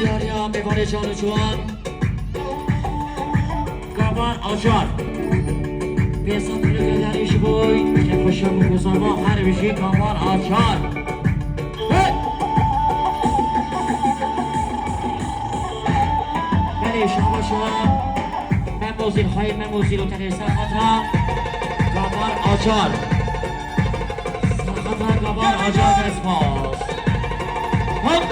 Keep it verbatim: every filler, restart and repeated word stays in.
Ya mêvanê can û ciwan. Gavan Acar. Pêsa kulîlê derê ji bo kêfxweşiya min ku zama her bijî Gavan Acar. Hey! Belê şabaş e. Memo Zîl, hayê Memo Zîl û tenê ser xatra Gavan Acar. Ser xatra Gavan Acar dest spas. Hop!